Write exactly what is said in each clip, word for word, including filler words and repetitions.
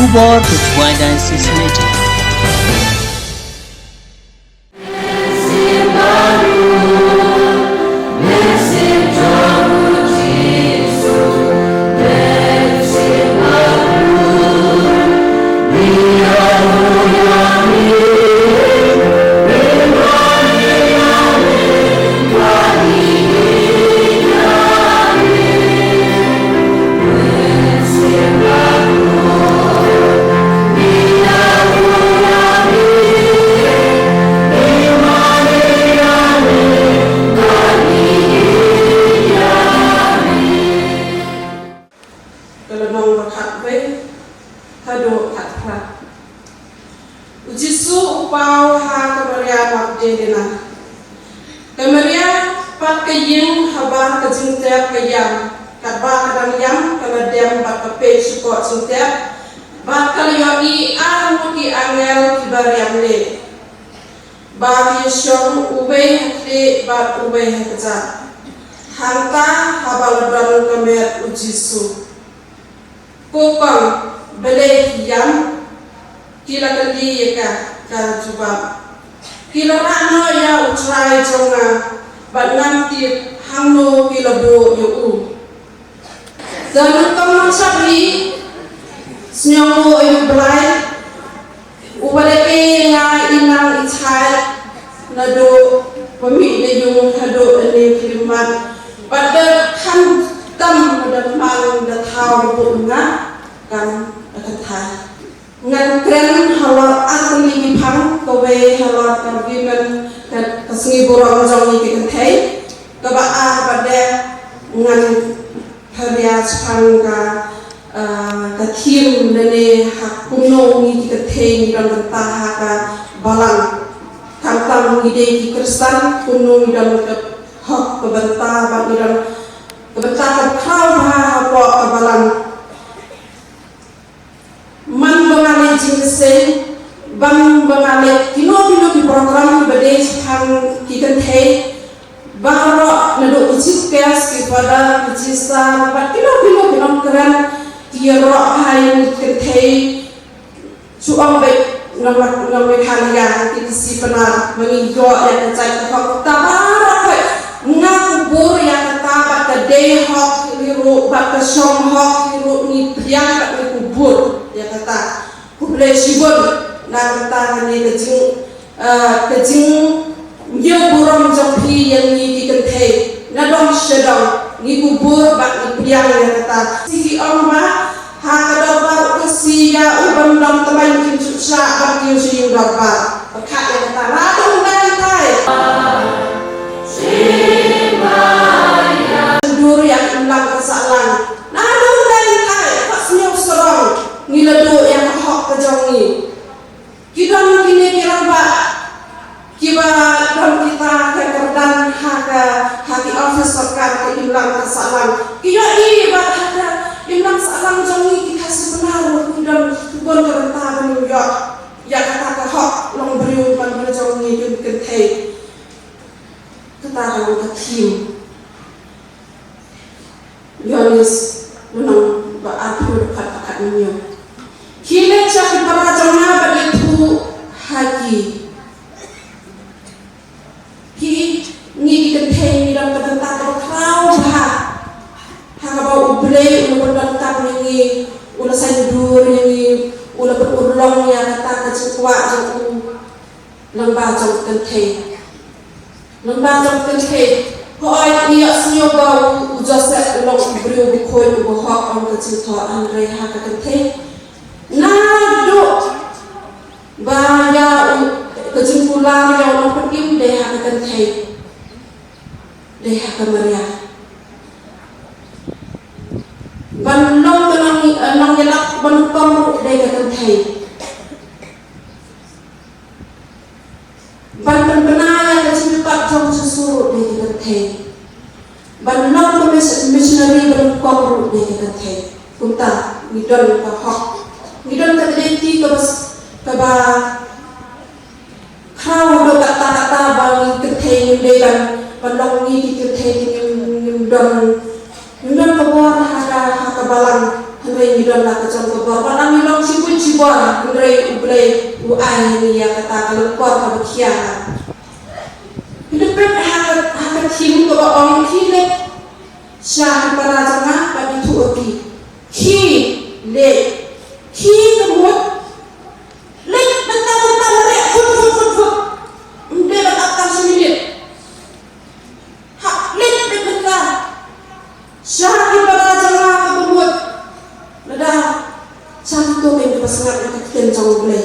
Khubor ka Jowai Diocese Media. Ka lynnong ba khatwei haduh khatphra. U Jisu u paw ha ka Maria Magdalena. Ka Maria pat ka ïeng habar ka jingtep ka ïam, katba ka dang ïam ka la dem bad ka peit shapoh jingtep, bad ka la ïohi ar ngut ki angel kiba riam leh, ba ki shong uwei ha khlieh bad uwei ha kjat. Hangta haba la don ka met u Jisu. Ko kong, balei phi ïam? Ki la kylli ïa ka, ka la jubab. Ki la rah noh ïa u Trai jong nga, bad ngam tip hangno ki la buh ïa u. Te nyngkong nyngshap hi, sngewbha ïa u Blai, uba la ai ïa nga i nang i jait, naduh ba mih da ïung haduh ane khyllipmat. Bad da khamtam da man da thaw buh nga kam da kynthai. Ngan kren halor ar tylli ki phang, kawei halor ka women, ka, ka sngi burom jong ngi ki kynthei. Kaba ar bad de ngan pyrshang shaphang ka, ah, ka theme lane ha kumno ngi ki kynthei ngi don bynta ha ka balang. Khamtam ngi dei ki Khristan, kumno ngi don ka hok ka bynta bad ngi don ka bynta ka khraw bha hapoh ka balang. Man ba nga leh jingïaseng, man ba nga leh kino kino ki program kiba dei shaphang ki kynthei, baroh naduh ki chief guest, ki father, ki sister, bad kino kino ki nongkren, ki ïaroh ha ïing ki kynthei, shu ong beit nong, nong Meghalaya, ki, ki si Pnar, ma ngi ïoh ïa ka jait ka hok, kata baroh khoit. Nga kubur ïa kata bad ka dei hok hi ruh, bad ka shong hok hi ruh, ngi pdiang bad ngi kubur ïa kata. Khublei shibun na ka bynta kane ka jing, eh, ka jingïaburom jong phi ïa ngi ki kynthei. Na dong sha dong ngi kubur bad ngi pdiang ïa kata. Shi ki ong ba ha ka dorbar u Khasi ïa u ban dom tbaiñ kim shu shah ban kiew sha ïing dorbar. Ba khot ïa kata la dang dang tai. Dur ïa ka imlang ka sahlang. Na dang dang tai. Pat sniew sarong. Ngi la duh ïa ka hok ka jong ngi. Ki don kine ki rangbah kiba don kita ka kyrdan ha ka, ha ki office sorkar, ka imlang ka sahlang. Ki ïohi ba ha ka imlang sahlang jong ngi ki Khasi Pnar ruh ki don, ki bun ka bynta ban ïoh ïa kata ka hok long briew ban briew jong ngi ki kynthei. Kata ka long ka theme. Ïoannis lynnong ba arphew dkhot ba khatphra. Khie leit sha ki para jong nga bad ïathuh ha ki. Ki, ngi ki kynthei ngi don ka bynta kaba khraw bha. Ha kaba U Blei u la pyndonkam ïa ngi, u la saiñdur ïa ngi, u la pynurlong ïa kata ka jingkwah jong u. Lyngba jong ka kynthei. Lyngba jong ka kynthei. Hooid, ngi ïohsngew ba u, u Joseph u long u briew bakhuid uba hok, ong ka jingthoh, hynrei ha ka kynthei. Naduh ba ïa u, ka jingkular ïa u nongpynim dei ha ka kynthei. Dei ha ka Maria. Ban long ka nong, eh, nongïalap ban kong ruh dei ka kynthei. Ban pynbna ïa ka jingpynkhat jong u Jisu ruh dei ka kynthei. Ban long ka mis-, missionary ban kong ruh dei ka kynthei. Kumta ngi don ka hok. Ngi don ka identity kaba s-, kaba khraw haduh katta katta ba ngi kynthei ngim dei ban, ban long ngi ki kynthei ngim, ngim don, ngim don ka bor ha ka, ha ka balang, hynrei ngi don la ka jong ka bor. Wat la ngi long shibun Hynrei U Blei u ai ïa ngi ïa kata ka lyngkor kaba khia. Phi da peit ha ka, ha ka thim kaba ong, khie leit sha ki para jong nga bad ïathuh ïa ki. Khie leit, khie ka mut, leit mynta mynta, leit phut phut phut phut. Ym dei ban ap tang shi minit. Hap leit beit mynta sha ki para jong nga kaba mut, lada sha kito ki ba sngap ïa ka ktien jong U Blei.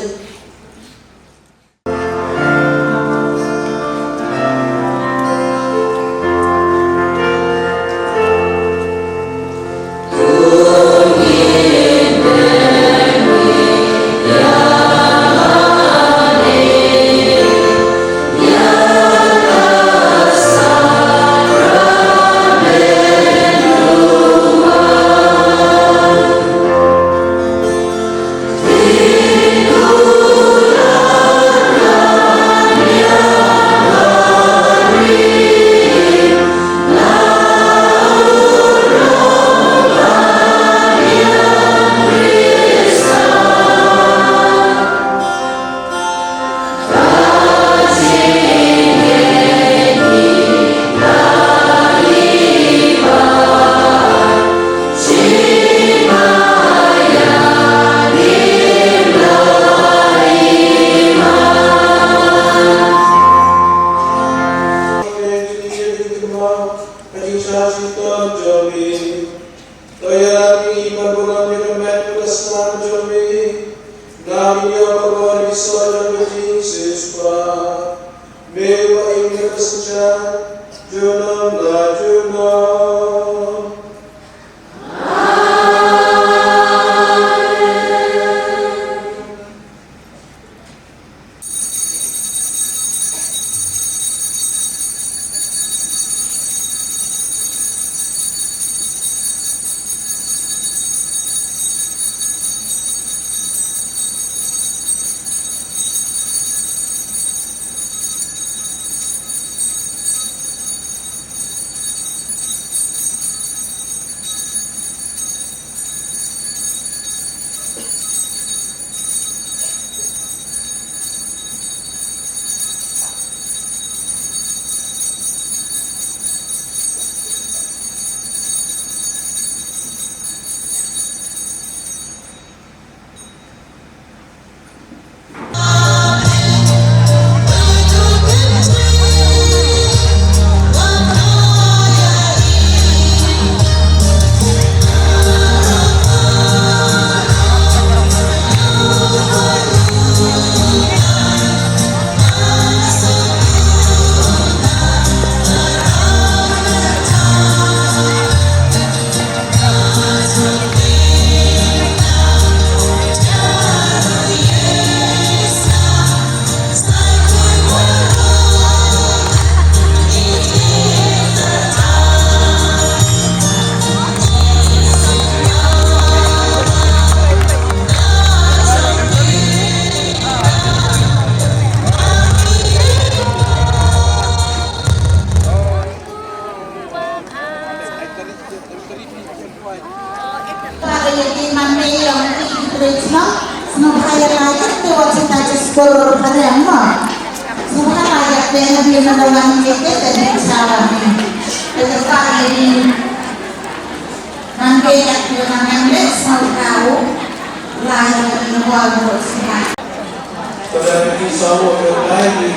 Pada pynti saw ka lai ni,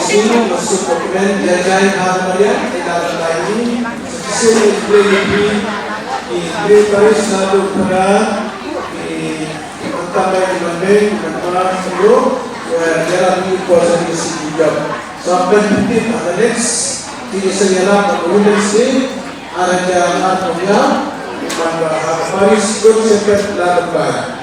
sing masuk ka kmen, ya jai ha Maria, ina ka lai ni, sing play ni, i play paris na tu pada, i tambai ni mandai, ni pada, yo, ya jara ni kuasa ni sing jam. Sampai pynti, ada next, ini saya lah, kemudian sing, ada jalan, kemudian, pada paris, good shepherd, lalu baik.